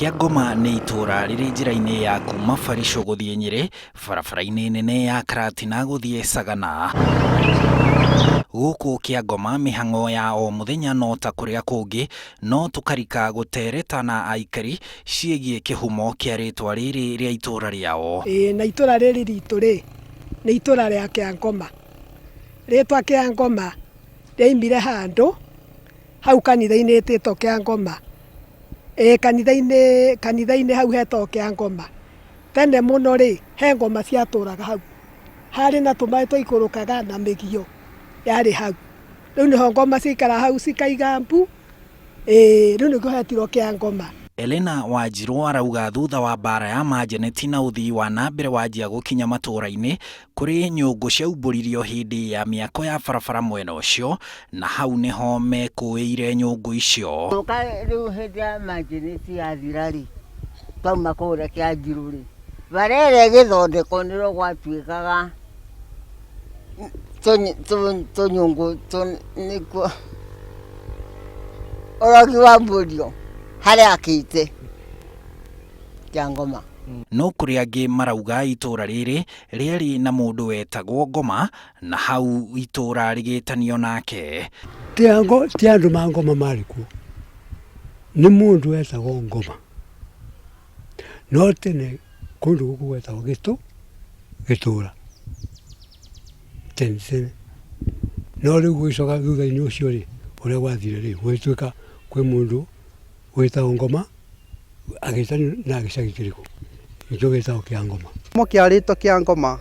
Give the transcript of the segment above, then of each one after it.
Kĩangoma nĩ itũũra rĩrĩ njĩra-inĩ ya kuma Barisho gũthiĩ Nyĩrĩ, barabara-inĩ nene ya Karatina gũthiĩ Sagana. Gũkũ Kĩangoma mĩhang'o ya o mũthenya no ta kũrĩa kũngĩ, no tũkarika gũtereta na aikari ciĩgiĩ kĩhumo kĩa rĩtwa rĩrĩ rĩa itũũra rĩao. Ĩĩ na itũra rĩrĩ ritũ rĩ, nĩ itũra rĩa Kĩangoma. Rĩtwa Kĩangoma rĩaimire handũ hau kanitha-inĩ ĩtĩtwo Kĩangoma. Ĩĩ kanitha-inĩ kanitha-inĩ hau hetagwo Kĩangoma. Tene mũno rĩ, he ngoma ciatũraga hau. Harĩ na tũmaĩ twaikũrũkaga na mĩgio yarĩ hau. Rĩu nĩho ngoma ciaikaraga hau cikaiga mbu, ĩĩ rĩu nĩkĩo hetirwo Kĩangoma. Elena Wanjirũ arauga thutha wa mbara ya manjeneti na ũthii wa na mbere wanjia gũkinya matũra-inĩ, kũrĩ nyũngũ ciaumbũririo hĩndĩ ya mĩako ya barabara mwena ũcio na hau nĩho mekũĩire nyũngũ icio. Gũka rĩu hĩndĩ ya manjeneti yathira-rĩ, twauma kũrĩa Kĩanjirũ-rĩ, bara ĩrĩa ĩgĩthondekwo nĩrĩo gwatuĩkaga tũnyũngũ nĩkuo ũrogi wambũrio harĩa akĩte Kĩangoma. No kũrĩ angĩ marauga itũra rĩrĩ rĩarĩ na mũndũ wetagwo Ngoma na hau itũra rĩgĩtanio nake. Ti andũ ma ngoma marĩ kuo, nĩ mũndũ wetagwo Ngoma. No tene kũndũ gũkũ gwetagwo Gĩtũra tene tene. No rĩu gũgĩcoka thutha-inĩ ũcio rĩ, ũrĩa gwathire rĩ, gũgĩtuĩka kwĩ mũndũ wĩtagwo Ngoma agĩtanio na gĩcagi kĩrĩkũ? Nĩkĩo gĩtagwo Kĩangoma. Kĩhumo kĩa rĩtwa Kĩangoma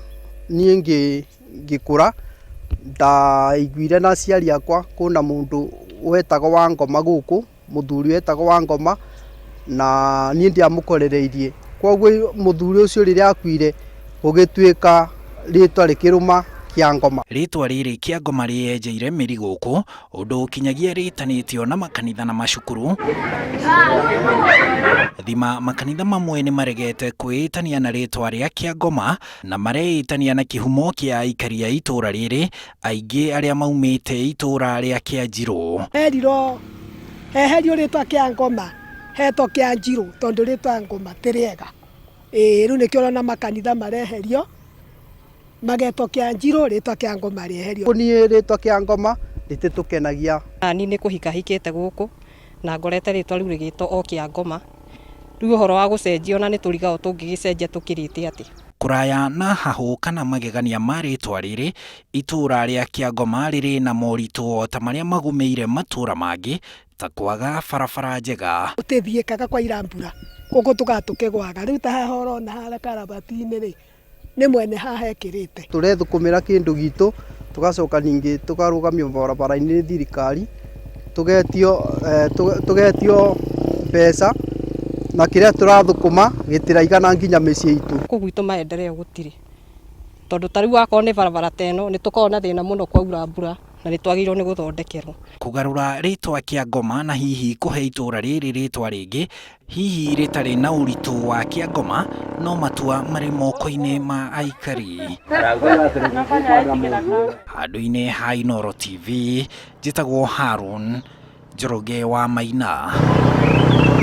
niĩ ngĩkũra ndaiguire na aciari akwa kwĩna mũndũ wetagwo Wangoma gũkũ, mũthuri wetagwo Wangoma na niĩ ndiamũkorereirie. Koguo mũthuri ũcio rĩrĩa akuire gũgĩtuĩka rĩtwa rĩkĩrũma Kĩangoma. Rĩtwa rĩrĩ Kĩangoma rĩyenjeire mĩri gũkũ ũndũ kinyagia rĩtanĩtio na makanitha na macukuru. Thima makanitha mamwe nĩ maregete kwĩĩtania na rĩtwa rĩa Kĩangoma na mareĩtania na kĩhumo kĩa aikari a itũra rĩrĩ, aingĩ arĩa maumĩte itũra rĩa Kĩanjirũ. Herirwo heherio rĩtwa Kĩangoma hetwo Kĩanjirũ tondũ rĩtwa Ngoma ti rĩega. Ĩĩ rĩu nĩkĩo ũrona makanitha mareherio magetwo Kĩanjirũ rĩtwa Kĩangoma rĩeherio. Niĩ rĩtwa Kĩangoma rĩtitũkenagia. Nani nĩ kũhika hikĩte gũkũ na ngorete rĩtwa rĩu rĩgĩtwo o Kĩangoma. Rĩu ũhoro wa gũcenjia ona nĩ tũrigagwo tũngĩgĩcenjia tũkĩrĩte atĩa. Kũraya na hahũ kana magegania ma rĩtwa rĩrĩ, itũra rĩa Kĩangoma rĩrĩ na moritũ o ta marĩa magũmĩire matũra mangĩ ta kwaga barabara njega. Gũtithiĩkaga kwaira mbura gũkũ tũkaga tũkĩgwaga rĩu ta haha ũrona harĩa karabati-inĩ rĩ, nĩ mwene haha ekĩrĩte. Tũrethũkũmĩra kĩndũ gitũ tũgacoka ningĩ tũkarũgamio barabara-inĩ nĩ thirikari, tũgetio tũgetio mbeca na kĩrĩa tũrathũkũma gĩtiraigana nginya mĩciĩ itũ. Gũkũ gwitũ maendeleo gũtirĩ tondũ ta rĩu akorwo nĩ barabara ta ĩno nĩ tũkoragwo na thĩna mũno kwaura mbura na nĩ twagĩrĩirwo nĩ gũthondekerwo. Kũgarũra rĩtwa Kĩangoma na hihi kũhe itũra rĩrĩ rĩtwa rĩngĩ hihi rĩtarĩ na ũritũ wa Kĩangoma no matua marĩ moko-inĩ ma aikari. Handũ-inĩ ha Inooro TV, njĩtagwo Harun Njoroge wa Maina.